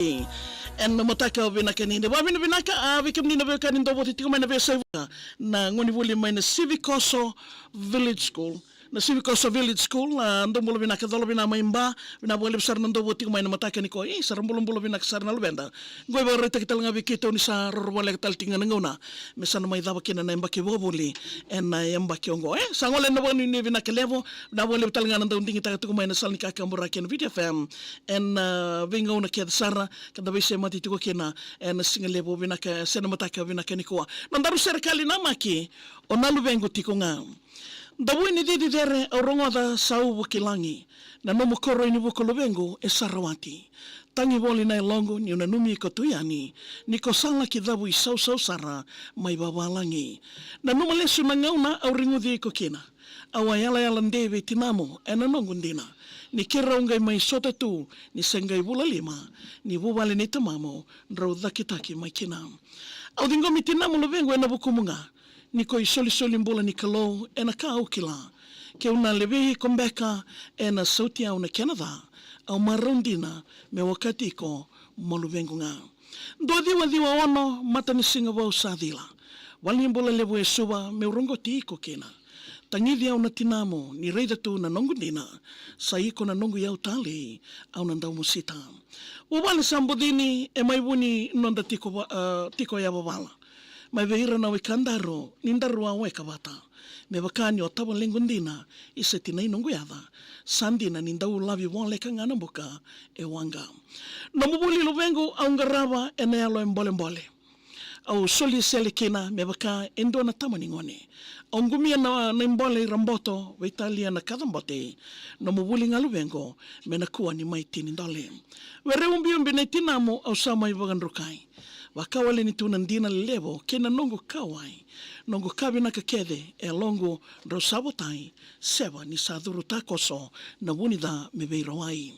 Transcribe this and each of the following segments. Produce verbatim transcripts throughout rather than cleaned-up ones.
Ena mataka vinaka ni, ni vakavinavinaka, a, vei kemuni na veiwekani dau voti tiko mai na veiyasai vuravura. Na gonevuli mai na Sivikoso Village School. Na Sivikoso Village School, a, dou bula vinaka, cola vinaka mai Ba, vinaka vakalevu sara na dau voti tiko mai na mataka nikua. Io, sa ra bulabula vinaka sara na luveda. Qo e vakaraitaki tale ga vei keitou ni sa roro voleka tale tiko ga na gauna me sa na mai cava kina na yabaki vakavuli ena yabaki oqo. E, sa gole na vakanuinui vinaka levu, vinaka vakalevu tale ga na dau digitaka tiko mai na sala ni kakaburaki ena Viti F M. Ena, a, veigauna kece sara, ka da veisemati tiko kina ena siga levu vinaka, se na mataka vinaka nikua. Nodaru serekali namaki, o Na Luvequ Tiko Ga. Davui ni cici cere au rogoca sa uvu ki lagi. Na nomu koroi ni vuku luvequ e sa rawati. Tagi voli na yaloqu niu nanumi iko tu yani. Ni ko sa laki cavu isausau sara mai vavalagi. Nanuma lesu na gauna au reguci iko kina. Au a yalayala dei vei tinamu ena noqu dina. Ni keirau qai mai sota tu ni se qai vula lima. Ni vuvale nei tamamu drau cakitaki mai kina. Au ciqomi tinamu luvequ ena vukumu ga. Ni ko isolisoli bula ni Kalou ena ka au kila. Keu na levei iko beka ena sauti au na kena ca. Au marau dina meu okati iko mo luvequ ga. Dua ciwa ciwa ono, mata ni siga vou sa cila. Valenibula levu e Suva meu roqoti iko kina. Tagici au na tinamu ni raica tu na noqu dina. Sa iko na noqu iyau talei, au na dau mosita. Vuvale sa bucini e mai vu ni noda tiko va-, a, tiko yavavala. Mai vei ira na wekadaru ni daru a weka vata. Me vaka ni o tavalequ dina, isa tinai noqu yaca. Sa dina ni dau lavi voleka ga na buka e waqa. Nomu vuli luvequ au qarava ena yalo e bolebole. Au soli sele kina me vaka e dua na tama ni gone. Au qumia na, na ibole i Raboto, veitalia na kacabote. Nomu vuli ga luvequ me na kua ni mai tini dole. Were ubiubi nei tinamu au sa mai vakadrukai. Vakawaleni tu na dina lelevu kei na noqu kauwai. Noqu ka vinaka kece e yaloqu drau sa votai. Seva ni sa curu takoso na vu ni ca me veirawai.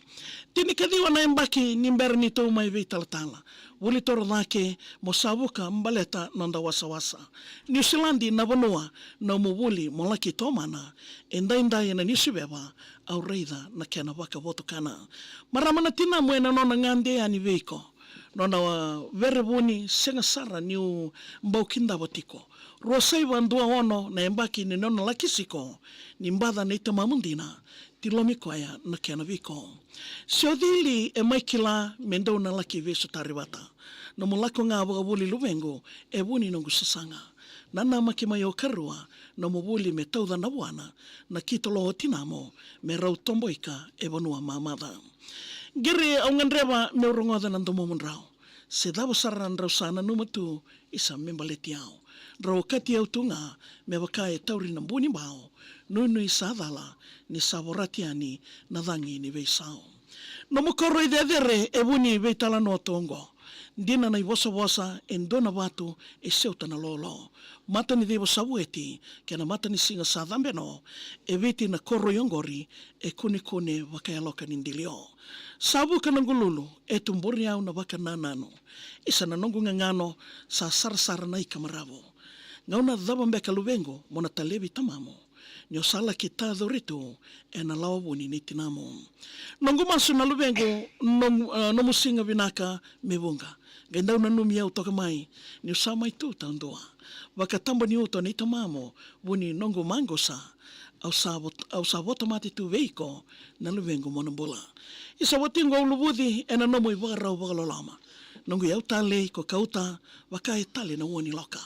Tinikaciwa na yabaki ni bera ni tou mai veitalatala. Vuli toro cake mo sa vuka baleta noda wasawasa. Niusiladi na vanua nomu vuli mo laki tomana. E daidai ena Niusiveva au raica na kena vakavotukana. Marama na tinamu ena nona gade yani vei iko. Nona, a, verevuni sega sara niu bau kidava tiko. Rua saiva dua ono na yabaki ni nona laki siko. Ni baca nei tamamu dina. Tilomi koya na kena viko. Se o cili e mai kila me dou na laki veisotari vata. Nomu lako ga vakavuli luvequ e vu ni noqu sasaga. Nanamaki mai o karua, nomu vuli me tauca na vuana, na kitolo o tinamu, me rau toboika e vanua mamaca. Qiri au gadreva meu rogoca na domomudrau. Se cava sara drau sa nanuma tu, isa me baleti au. Drau okati au tu ga, me vaka e tauri na bu ni bau. Nuinui sa cala, ni sa vorati yani na cagi ni veisau. Nomu koro i cecere e vu ni veitalanoa tu oqo. Dina na ivosavosa e dua na vatu e seuta na lolo. Mata ni civa sa vueti kei na mata ni siga sa cabe no. E Viti na koro i oqori e kunekune vakayaloka ni dilio. Sa vuka na qululu e tuburi au na vakanananu. Isa na noqu gagano sa sarasara na ika maravu. Gauna cava beka luvequ mo na talevi tamamu. Ni o sa laki tacori tu ena lawa vuni ni tinamu. Noqu masu na luvequ, nomu, e, nomu siga vinaka me vuqa. Qai dau nanumi au toka mai, niu sa mai tu taudua. Vakataba ni uto nei tamamu, vuni noqu maqusa. Au sa vot-, au sa votamati tu vei iko, na luvequ mo na bula. Isa watiqu au luvuci, ena nomu ivakarau vakaloloma. Noqu iyau talei ko kauta, vaka e tale na ua ni loka.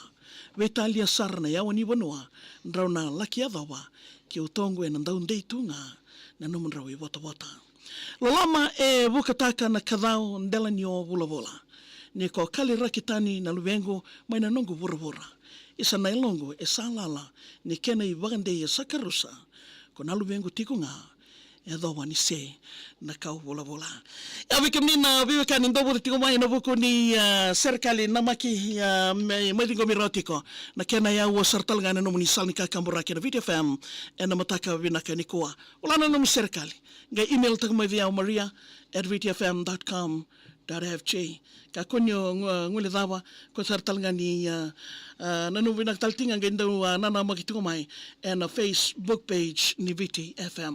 Veitalia sara na yawa ni vanua, drau na laki yacova, ki utoqu ena dau dei tu ga, na nomudrau ivotavota. Loloma e vukataka na kacau dela ni o vulavula. Ni ko kaliraki tani na luvequ mai na noqu vuravura. Isa na yaloqu e sa lala, ni kena ivakadei e sa karusa. Ko na luvequ tiko ga, e yacova ni se na kau vulavula. E a vei kemuni na veiwekani dou vota tiko mai ena vuku ni, a, serekali namaki, a, me, mai ciqomi rawa tiko. Na kena iyau sara tale ga na nomuni sala ni kakaburaki na Viti F M ena mataka vinaka nikua. Vola na nomu serekali. Qai email taka mai vei au maria at viti f m dot com dot f j. Kakua ni o gu-, guilecava, ko sara tale ga ni, a, a, nanuma vinaka tale tiko ga qai dau, a, nanamaki tiko mai ena Facebook page ni Viti F M.